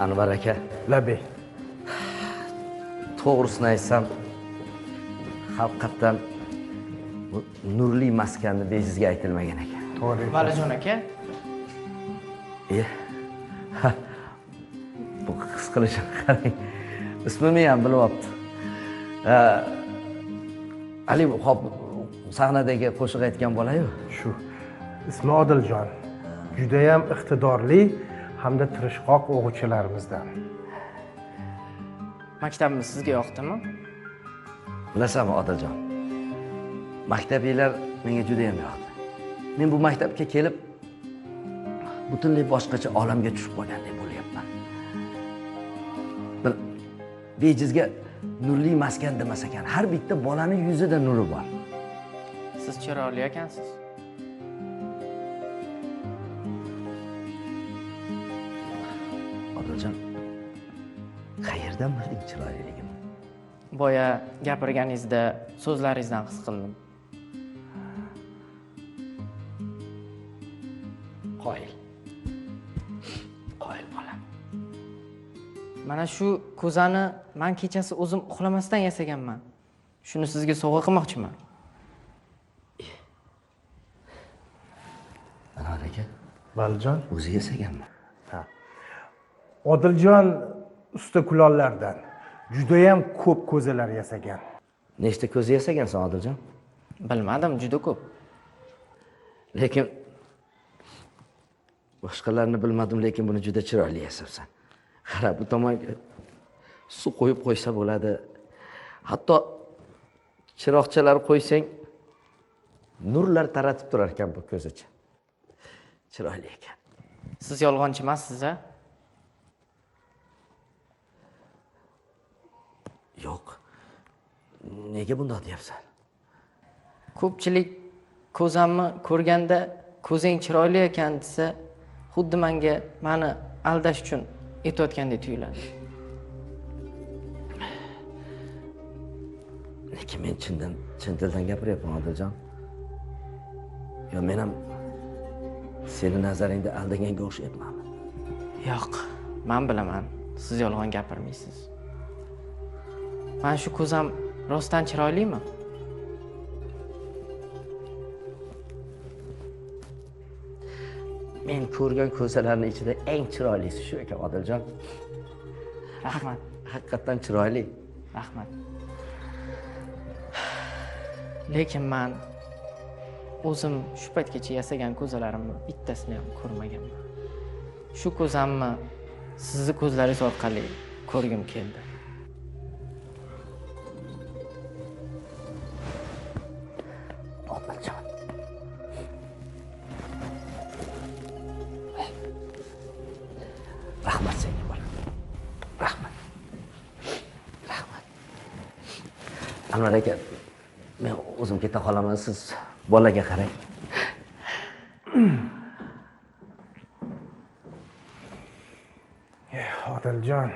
Anvar aka. Labay. To'g'risini aytsam, haqiqatan bu nurli maskanni bejizga aytilmagan ekan. To'g'ri. Valijon aka. Bu his qilishini qarang. Ismimni ham bilyapti. Ali hop sahnadagi qo'shiq aytgan bola-yu. Shu. Ismi Odiljon. Juda ham iqtidorli hamda tirishqoq o'quvchilarimizdan. Maktabimiz sizga yoqdimi? Bilasanmi Odiljon? Maktabinglar menga juda ham yoqdi. Men bu maktabga kelib butunlay boshqacha olamga tushib qolgandek bo'lyapman. Bir bejizga nurli maskan demas ekan. Har bitta bolani yuzida nuri bor. Siz chiroyli ekansiz. Odiljon, qayerdan bilding chiroyliligimni? Boya gapirganingizda so'zlaringizdan his qildim. Qoyil. Qoyil bolam. Mana shu ko'zani men kechasi o'zim uxlamasdan yasaganman. Shuni sizga sovg'a qilmoqchiman. Anvar aka. Valijon, o'zi yasaganmi? Ha. Odiljon usta kulollardan juda ham ko'p ko'zalar yasagan. Nechta ko'za yasagansan Odiljon? Bilmadim, juda ko'p. Lekin boshqalarni bilmadim, lekin buni juda chiroyli yasabsan. Qara, bu tomonga suv qo'yib qo'ysa bo'ladi. Hatto chiroqchalar qo'ysang nurlar taratib turar ekan bu ko'zacha. Chiroyli ekan. Siz yolg'onchi emassiz-a? Yo'q. Nega bundoq deyapsan? Ko'pchilik ko'zamni ko'rganda ko'zing chiroyli ekan desa, xuddi menga meni aldash uchun aytayotgandek tuyuladi. Lekin men chin dildan gapiryapman Odiljon. Yo, men ham seni nazaringda aldaganga o'xshayapmanmi? Yo'q, men bilaman, siz yolg'on gapirmaysiz. Mana shu ko'zam rostdan chiroylimi? Men ko'rgan ko'zalarning ichida eng chiroylisi shu ekan Odiljon. Rahmat. Haqiqatan chiroyli. Rahmat. Lekin men o'zim shu paytgacha yasagan ko'zalarimni bittasini ham ko'rmaganman. Shu ko'zamni sizni ko'zlaringiz orqali ko'rgim keldi. Odiljon. Rahmat senga bolam. Rahmat. Rahmat. Anvar aka, men o'zim keta qolaman, siz bolaga qarang. Odiljon.